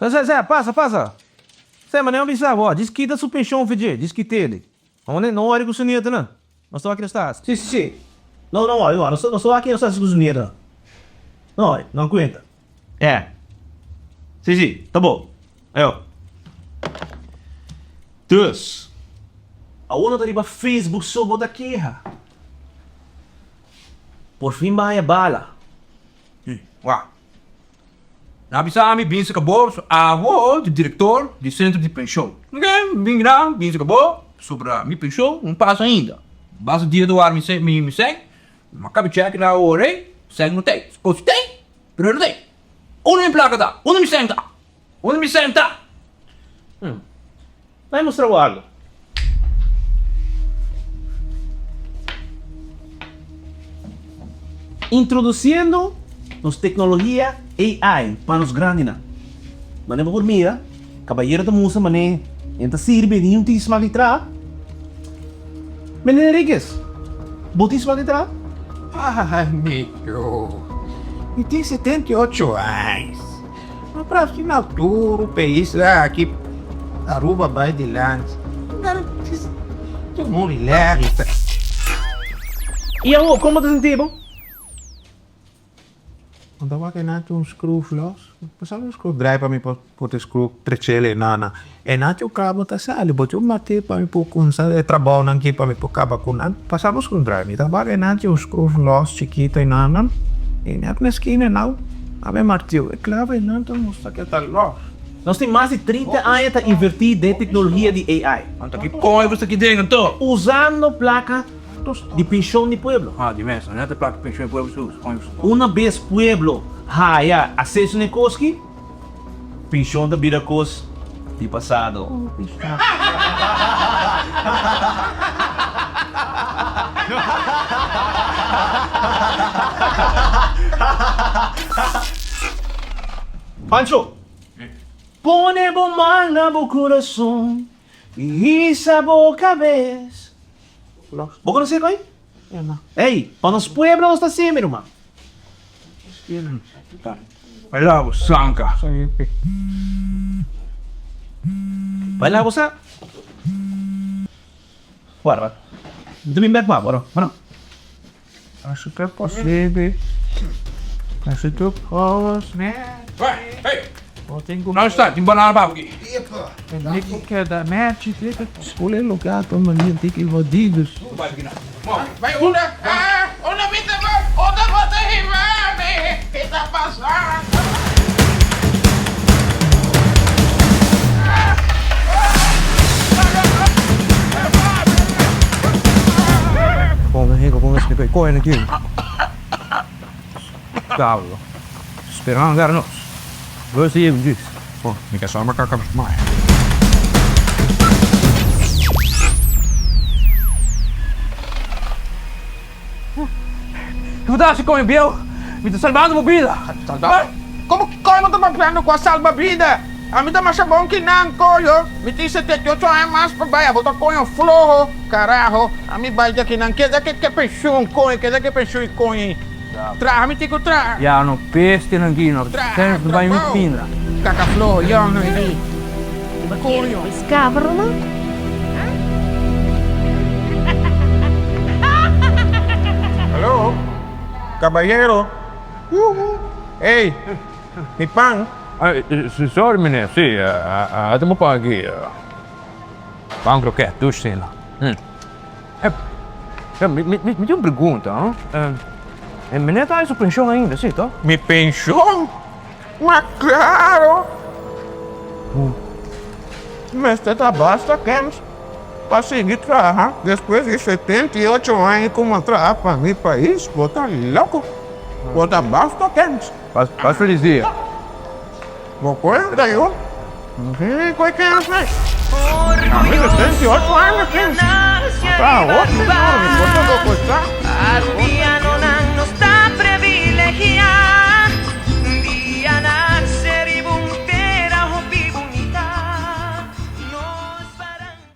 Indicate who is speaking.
Speaker 1: Sè, sè, pasa, pasa. Sè, manera mi bisa bo, djis kita su penshon for dje, djis kit'e. No, no wòri ku su nietonan. Nos ta wak nos ta hasi. Si, si, si. No, no wòri, no wòri. Nos ta wak nos ta hasi ku su nietonan. No wòri, no kuenta. E. Si, si, ta bon. Ayo. Dus, awor no ta riba Facebook so bo ta keha. Por fin bo a haña bala.
Speaker 2: Wak. Nan a bisa mi bin saka bo, so abo di direktor di sentro di penshon. Ok, mi bin nan, bin saka bo, sobra mi penshon no pasa ainda. Basta dia ta wak mi mi sèn, mi a kaba chèk nan awor ei, sèn no tei. Kos tei, pero e no tei. Unda mi plaka ta? Unda mi sèn ta? Unda mi sèn ta?
Speaker 1: Bai mustra bo algo. Introduciendo nos tecnologia AI pa nos grandinan. Mane bo por mira, cabayero ta mustra mane en ta sirbi, niun tin smak di traha. Meneer Henriquez, bo tin smak di traha?
Speaker 3: Amigo, mi tin 78 años. No pra final tur pais aki Aruba bai dilanti. Tur mundo relax.
Speaker 1: I awor, kon bo ta sinti bo?
Speaker 3: Bo ta wak enan tin un screw los? Bo sa un screw draai pa mi por put e screw trechel e nana. Enan tin un cabo ta sali. Bo tin un martil pa mi por cunsa e trabounan aki pa mi por caba cu nan. Pasa bo screw draai. Mi ta wak enan tin un screw los chikito e nana. I net na eskina enau a mi martil e clave enan ta mustra ke ta los.
Speaker 1: Nos tin mas di 30 aña ta inverti den tecnologia di AI.
Speaker 2: Anto ki koe bo sta ki den anto?
Speaker 1: Usando placa di pension di pueblo.
Speaker 2: Ah, di mes, net e placa di pension di pueblo su usa.
Speaker 1: Una bes pueblo haya aceso na e cos ki, pension ta bira cos di pasado. Pancho, pone bo man na bo curason y hisa bo cabes. Bo conoce koe? Ey, pa nos pueblo nos ta haci mi ruman.
Speaker 2: Baila bo sanka.
Speaker 1: Baila bo sa. Guarda. Mi ta bin bek pa bo, no?
Speaker 3: Así que posible. Así que posible.
Speaker 2: Hey! Nou sta, tin banana pa bo aki.
Speaker 3: Keda mechi, Skole lugar pa mania tiki jodidos.
Speaker 4: Bai unda? Unda mi ta bai? Unda bo ta hiba mi? Ki ta pasando?
Speaker 2: Kon hende kon esaki koe na kiu? Diablo. Speran gara nos. Lo si yega djis. Oh, mi ka sa maka kaba mai. Ki bo ta hasi koño bieu? Mi ta salbando bo bida.
Speaker 4: Salba? Komo ki koño bo ta papiando ku a salba bida? Ami ta masha bon ki nan, koño. Mi tin 78 aña mas pa bai. Abo ta koño floho, karaho. Ami bai djaki nan. Keda ke penshun, koño. Keda ke penshun i koño. Traha mi tin ku traha.
Speaker 2: Ya no bestia nan ki no
Speaker 4: Traha
Speaker 2: ta bai mi
Speaker 4: trabou.
Speaker 2: pinda.
Speaker 4: Kaka floho yòn nan ki. Koño.
Speaker 3: Hallo, cabayero. Ey, mi pan.
Speaker 2: Sorry meneer, si, ata bo pan aki. Pan kroket, dush sela. Mi tin un pregunta. E meneer ta haña su penshon ainda, si to?
Speaker 3: Mi penshon? Ma klaro! Mester ta basta kens pa sigui traha despues di 78 aña ku mi a traha pa mi pais. Bo ta loko! Bo ta basta kens.
Speaker 2: Pas felis dia.
Speaker 3: Bo cuenta yo? Sí, cu e kens ei. Ami 78 aña kens. Ata hopi, mi por ta bo cu sa.